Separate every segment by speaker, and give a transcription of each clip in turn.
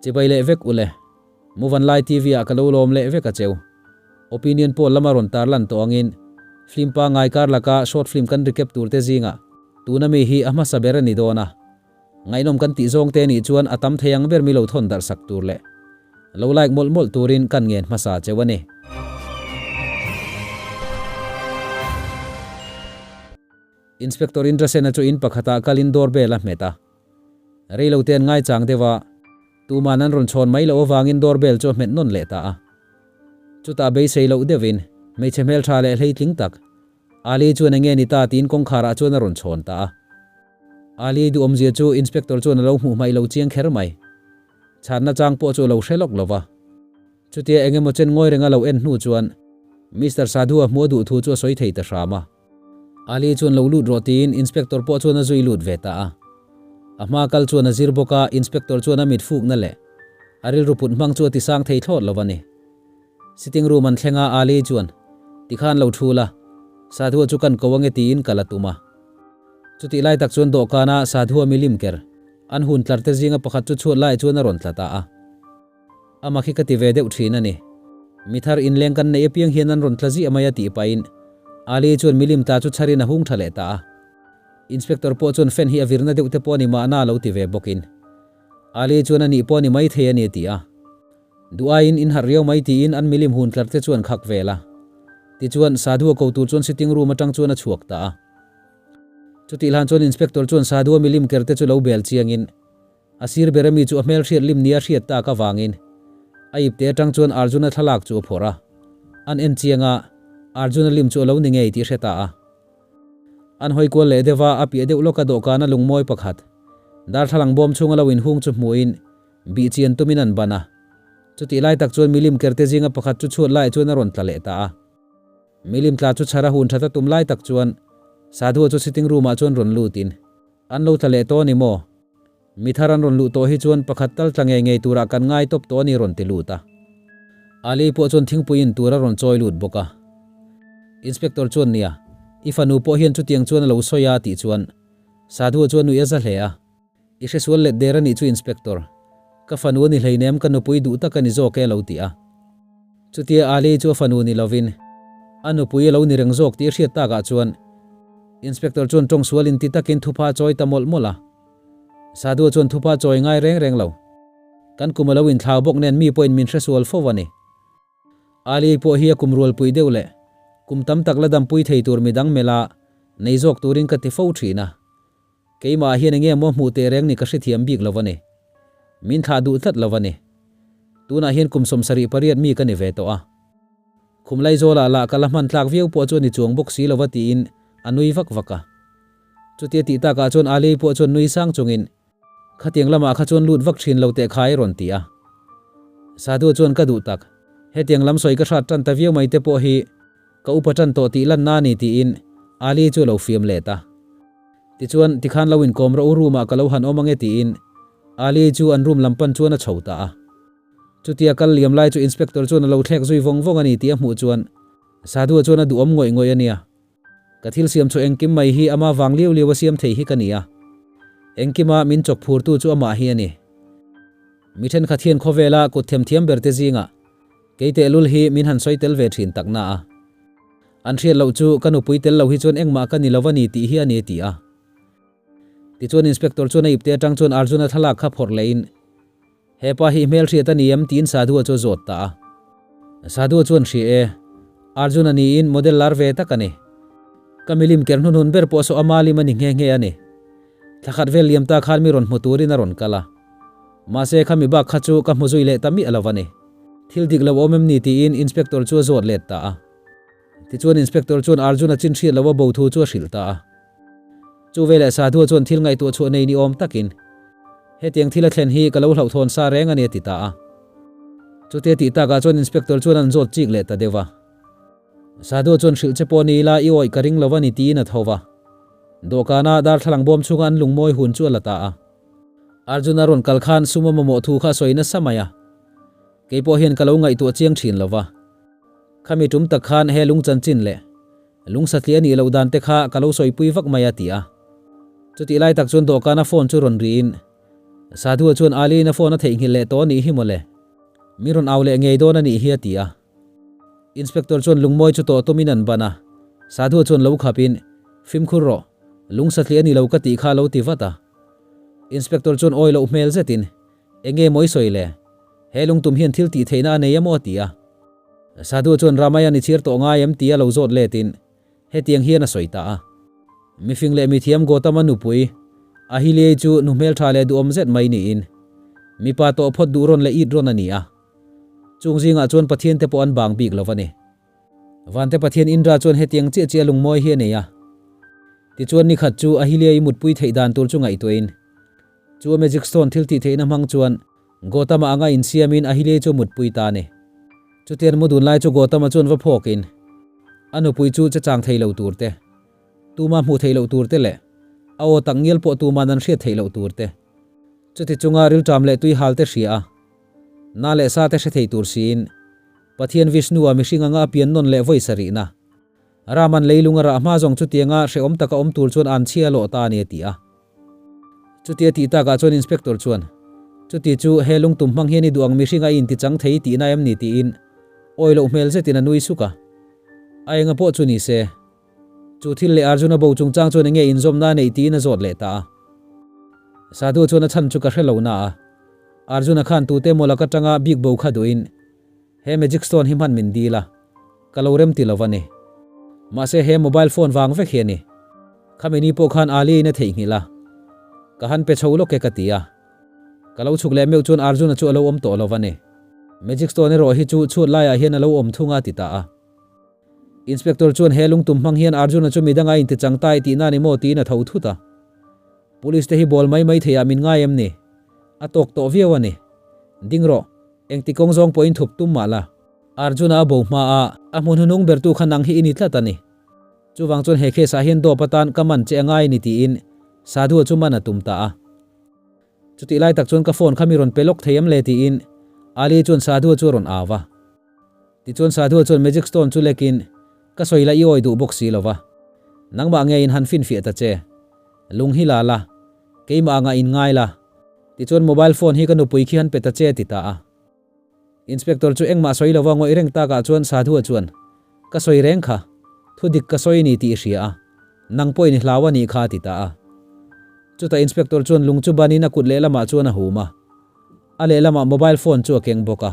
Speaker 1: Chibai leh vek ule. Muvanlai TV ah ka lo lawm leh vek a cheu. Opinion poll lama rawn tarlan tawh angin film pangngai kar laka short film kan recap tur te zingah tuna mi hi a hmasa ber a ni dawn a. Ngaihnawm kan tih zawng te nih chuan a tam thei ang ber mi lo thawn darh sak tur leh lo like mawlh mawlh turin kan ngen hmasa cheu a ni. Inspector Indrasena chu in pakhatah kalin door bell a hmet a. Rei lo te an ngaichang deuh a, tuman an rawn chhawn mai loh avangin door bell chu a hmet nawn leh ta a. Chutah beisei loh deuhin hmeichhe hmeltha leh hleitling tak, Ali chuan enge ni ta tiin kawngkharah chuan a rawn chhawn ta a. Ali duhawmzia chu Inspector chuan a lo hmuh hmaih lo chiang kher mai. Chhanna chang pawh chu a lo hre lawk lo va. Chutia eng emaw chen ngawi renga lo en hnu chuan Mister Sadhu-a hmuh a duh thu chu a sawi thei ta hram a. Ali chuan lo lut rawh tiin Inspector pawh chuan a zui lut ve ta a. A hma kal chuan a zir bawk a, Inspector chuan a mit fukna leh a rilru put hmang chu a ti sang thei thlawt lo a ni. Sitting room an thleng a, Ali chuan, Tikhan lo thu la, Sadhu-a chu kan ko ange tiin kal a tum a. Chutih lai tak chuan dawhkana Sadhu-a milim ker an hun tlar te zinga pakhat chu chhuat laiah chuan a rawn tla ta a. Amah khi ka ti ve deuh thin a ni. Mi thar inleng kan neih apiang hian an rawn tla ziah mai a tih pahin Ali chuan milim tla chu chharin a hung tha leh ta a. Inspector pawh chuan fan hi a virna deuh te pawh a ni mahna lo ti ve bawkin Ali chuan a nih pawh a ni maithei a ni a ti a. Duh aiin in harh riau mai tiin an milim hun tlar te chuan khak vel a. Tichuan Sadhu a ko tur chuan sitting room atang chuan a chhuak ta a. Chutih hlan chuan Inspector chuan Sadhu a milim ker te chu lo bel chiangin A sir ber ami chu a hmelhriat lim nia hriat tak avangin a ipte atang chuan Arjuna thlalak chu a phawrh a. An en chiang a, Arjuna lim chu a lo ni ngei tih hre ta a. An hawi kual leh deuh a, a piah deuh lawka dawhkana lungmawi pakhat, darthlalang bawm chhunga lo inhung chu hmuhin bih chian tumin an ban a. Chutih lai tak chuan milim kerte zinga pakhat chu chhuat laiah chuan a rawn tla leh ta a. Milim tla chu chhara hun that a tum lai tak chuan Sadhu-a chu sitting room-ah chuan rawn lutin, An lo tla leh tawh a ni maw? Mi thar an rawn luh tawh hi chuan pakhat tal tla ngei ngei turah kan ngai tawp tawh a ni rawn ti lut a. Ali pawh chuan thingpui in tur a rawn chawi lut bawk a. Inspector chuan nia, i fanu pawh hian chutiang chuan a lo sawi a tih chuan Sadhu chuan nuih a za hle a. I hresual let der a nih chu Inspector. Ka fanu a ni hleinem ka nupui duh tak a ni zawk e a lo ti a. Chutia Ali chu a fanu ni lovin a nupui a lo ni reng zawk tih a hriat takah chuan Inspector chuan tawng sual inti takin thupha a chawi ta mawlh mawlh a. Sadhu chuan thupha chawi ngai reng reng lo. Kan kum a lo inthlau bawk nen mi pawhin min hresual fo a ni. Ali pawh hi a kum rualpui deuh leh kum tam tak la dampui thei tur midang mela nei zawk turin ka ti fo thin a. Keimah hian enge maw hmuh teh reng ni ka hrethiam bik lo a ni. Min thlah duh tlat lo a ni. Tunah hian kum 78 mi ka ni ve tawh a. Khum Laizawlah lah ka la hman tlak viau pawh chu a ni chuang bawk si lo va tiin a nui vak vak a. Chutia tih takah chuan Ali pawh chuan nui sang chungin, Khatiang lamah kha chuan lut vak thin lo teh khai rawn ti a. Sadhu chuan ka duh tak, hetiang lam sawi ka hrat tan ta viau mai te pawh hi ka upa tan tawh tih lanna a ni tiin Ali chu a lo fiam let a. Tichuan, tikhan lo inkawm rawh u room ah ka lo han awm ange tiin Ali chu an room lam pan chuan a chho ta a. Chutia kal liam lai chu inspector chuan a lo thlek zui vawng vawng a ni tih a hmuh chuan Sadhu chuan a duhawm ngawih ngawih a nia. Ka thil siam chu engkim mai hi ama vang liau liau a siam thei hi ka ni a. Engkima min chawk phurtu chu amah hi a ni. Mi thenkhat hian khawvela kut themthiam ber te zingah kei tehlul hi min han sawi tel ve thin tak na a. An hriat loh chu ka nupui tel lo hi chuan engmah ka ni lo a ni tih hi a ni a ti a. Tichuan inspector chuan a ipte atang chuan Arjuna thlalak kha phawrh lehin, He pa hi hmelhriat a ni em? tiin Sadhu-a chu a zawt ta a. Sadhu-a chuan hria e, Arjuna niin model lar ve tak a ni. Ka milim ker hnunhun ber pawh saw ama lim a ni nghe nghe a ni. Thla khat vel liam ta khan mi rawn hmu turin a rawn kal a. Mahse kha mi bak kha chu ka hmu zui leh ta miah lo a ni. Thil dik lo awm em ni tiin inspector chu a zawt let ta a. Tichuan inspector chuan Arjuna chin hriat lo a bo thu chu a hrilh ta a. Chu veleh Sadhu chuan thil ngaihtuah chhuah nei ni awm takin, Hetiang thil a thlen hi ka lo hlauhthawn sa reng a ni a ti ta a. Chutia tih takah chuan inspector chuan an zawt chik leh ta deuh a. Sadhu chuan hrilh che pawh ni ila i awih ka ring lo a ni tiin a tho va. Dawhkana darthlalang bawm chhunga an lungmawi hun chu a la ta a. Arjuna rawn kal khan sum a mamawh thu kha a sawi nasa mai a. Kei pawh hian ka lo ngaihtuah chiang thin lo va. Khami tum tak khan he lung chanchin leh lung satliah a nih loh dan te kha ka lo sawipui vak mai a ti a. Chutih lai tak chuan dawhkana phone chu rawn riin Sadhu-a chuan Ali-in a phone a theihnghilh leh tawh a nih hi mawle. Mi rawn au leh ngei dawn a nih hi a ti a. Inspector chuan lungmawi chu tawh tumin an ban a. Sadhu-a chuan lo khapin, Fimkhur rawh, lung satliah a ni lo ka tih kha a lo ti vat a. Inspector chuan awi loh hmel zetin, Enge maw i sawi le? He lungtum hian thil tih theihna a nei emaw a ti a. Sadhu chuan Ramayan i chhiar tawh ngai em tia lo zawt letin hetiang hian a sawi ta a. Mifing leh mithiam Gautama nupui Ahilyai chu nu hmeltha leh duhawm zet mai niin mipa tawh phawt duh rawn leh it rawn a ni a. Chung zingah chuan Pathian te pawh an bang bik lo va ni. Vante Pathian Indra chuan hetiang chiah chiah lungmawi hi a nei a. Tichuan nikhat chu Ahilyai mutpui theih dan tur chu ngaihtuahin Chu a magic stone thil tih theihna hmang chuan Gautama anga insiamin Ahilya chu a mutpui ta a ni. Chutian mu dun lai chu Gautama chuan va phawkin a nupui chu che chang thei lo tur te, tuma hmuh theih loh tur te leh a aw tak ngial pawh tuman an hriat theih loh tur te, chuti chunga rilṭam leh tui hal te hria a, na leh sa te hre thei tur siin Pathian Vishnu-a mihring anga a pian nawn leh vawi sarihna. Raman leilung a rah hma zawng chutianga hrehawm taka awm tur chuan an chhia lawh ta a ni a ti a. Chutia tih takah chuan Inspector chuan, Chuti chu he lungtum hmang hian i duh ang mihring a i intichang thei tihna em ni tiin awi loh hmel zetin a nui suk a. A enga pawh chu ni se, chu thil leh Arjuna bo chungchang chuan enge inzawmna a neih tiin a zawt leh ta a. Sadhu chuan a chhan chu ka hre lo na a, Arjuna khan tute maw lak atanga bik bo kha duhin, He magic stone hi hman min dil a, ka lo rem ti lo a ni. Mahse he mobile phone vang vek hi a ni. Khami ni pawh khan Ali in a theihnghilh a, ka han pe chho lawk e ka ti a. Ka lo chhuk leh meuh chuan Arjuna chu a lo awm tawh lo a ni. Magic stone erawh hi chu chhuat laiah hian a lo awm thung a ti ta a. Inspector chuan he lungtum hmang hian Arjuna chu midang a intichang ta i tihna a ni maw tiin a tho thut a. Police te hi bawl mai mai theiah min ngai em ni? A tawk tawh viau a ni. Ding rawh. Engti kawng zawng pawhin thup tum mah la. Arjuna a bo hma a, a hmun hunung bertu kha nang hi i ni tlat a ni. Chuvang chuan he case ah hian dawp atan ka man che a ngai a ni tiin Sadhu-a chu man a tum ta a. Chutih lai tak chuan ka phone kha mi rawn pe lawk thei em le tiin Ali chuan Sadhu-a chu a rawn au va. Tichuan Sadhu-a chuan magic stone chu lekin Ka sawi la i awi duh bawk si lo va. Nangmah nge in han finfiah ta che. Lung hi la la. Keimah anga in ngai la. Tichuan mobile phone hi ka nupui khi han pe ta che ti ta a. Inspector chu engmah sawi lova ngawih reng takah chuan Sadhu-a chuan, Ka sawi reng kha, thu dik ka sawi ni tih i hria a, nang pawhin i hlau a nih kha a ti ta a. Chutah inspector chuan lung chu banin a kut lehlamah chuan a hum a, a lehlamah mobile phone chu a keng bawk a.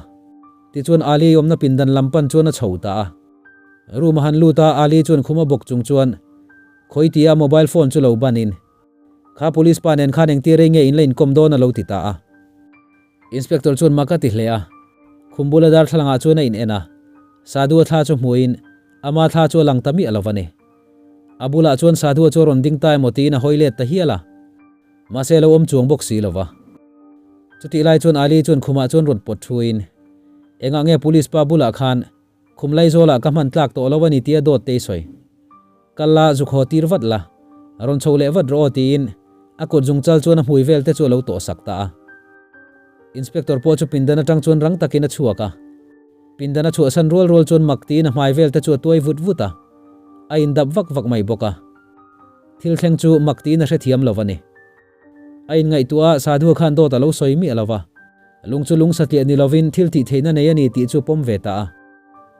Speaker 1: Tichuan Ali awmna pindan lam pan chuan a chho ta a. Room a han lut a, Ali chuan khum a bawk chung chuan khawi tia mobile phone chu lo banin, Kha police pa nen khan engtir rei nge in la inkawm dawn a lo ti ta a. Inspector chuan mak a ti hle a. Khum bula darthlalangah chuan a in en a. Sadhu-a thla chu hmuhin ama thla chu a lang ta miah lo va ni. A bulah chuan Sadhu-a chu a rawn ding ta emaw tiin a hawi let ta hial a. Mahse a lo awm chuang bawk si lo va. Chutih lai chuan Ali chuan khumah chuan rawn pawt thuin, Engah nge police pa bulah khan Khum Laizawlah ka hman tlak tawh lo a ni tia dawt te i sawi. Kal la, zuk haw tir vat la, rawn chho leh vat rawh aw tiin a kut zungchal chuan a hmui vel te chu a lo tawh sak ta a. Inspector pawh chu pindan atang chuan rang takin a chhuak a. Pindan a chhuahsan rual rual chuan mak tiin a hmai vel te chu a tuai vut vut a, a indap vak vak mai bawk a. Thil thleng chu mak tiin a hrethiam lo a ni. A inngaihtuah a, Sadhu khan dawt a lo sawi miah lo va. Lung chu lung satliah ni lovin thil tih theihna nei a ni tih chu pawm ve ta a.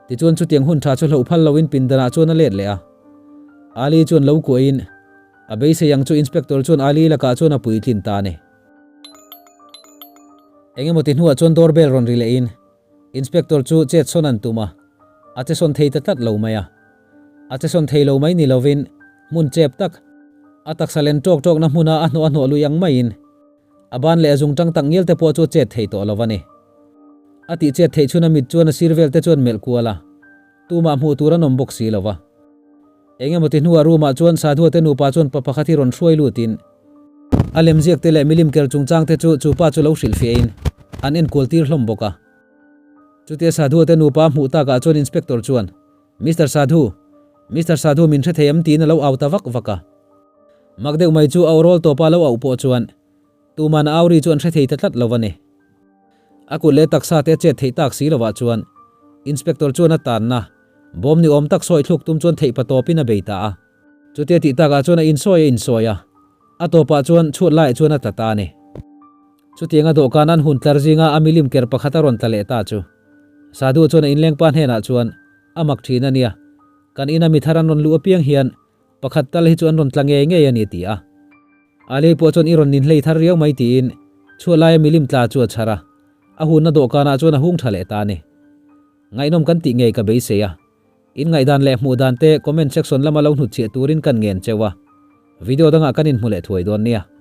Speaker 1: Tichuan chutiang hun tha chu hloh phal loin pindanah chuan a let leh a. Ali chuan lo kuahin a beisei ang chu Inspector chuan Ali lakah chuan a puitlin ta a ni. Engemaw ti hnuah chuan door bell rawn ri lehin Inspector chu chet sawn an tum a, a che sawn thei ta tlat lo mai a. A che sawn thei lo mai ni lovin hmun chep tak, a taksa len tawk tawkna hmuna a hnawh a hnawh lui ang maiin a ban leh a zung tang tak ngial te pawh chu a chet thei tawh lo a ni. A tih chet theih chhun a mit chuan a sir vel te chuan melh kual a, tumah hmuh tur an awm bawk si lo va. Engemaw ti hnuah room ah chuan Sadhua te nupa chuan pa pakhat hi rawn hruai lutin a lemziak te leh milim ker chungchang te chu chu pa chu lo hrilhfiah in an enkual tir hlawm bawk a. Chutia Sadhua te nupa a hmuh takah chuan Inspector chuan, Mister Sadhu! Mister Sadhu min hre thei em? tiin a lo au ta vak vak a. Mak deuh mai chu a awrawl tawpa lo auh pawh chuan tuman a au ri chu an hre thei ta tlat lo a ni. A kut leh taksa te a chet theih tak si lovah chuan Inspector chuan a tanna bawm ni awm tak sawi thluk tum chuan theih pa tawpin a bei ta a. Chutia tih takah chuan a insawi a insawi a, a tawpah chuan chhuat laiah chuan a tla ta a ni. Chutianga dawhkan an hun tlar zinga a milim ker pakhat a rawn tla leh ta chu Sadhu chuan a inlengpa hnenah chuan, A mak thin a nia, kan ina mi thar an rawn luh apiang hian pakhat tal hi chu an rawn tla ngei ngei a ni ti a. Alei pawh chuan i rawn ninhlei thar riau mai tiin chhuah laia milim tla chu a chhar a, a hunna dawhkanah chuan a hung tha leh ta a ni. Ngaihnawm kan tih ngei ka beisei a. In ngaihdan leh hmuh dan te comment section lama lo hnutchhiah turin kan ngen cheu a. Video dangah kan inhmu leh thuai dawn nia.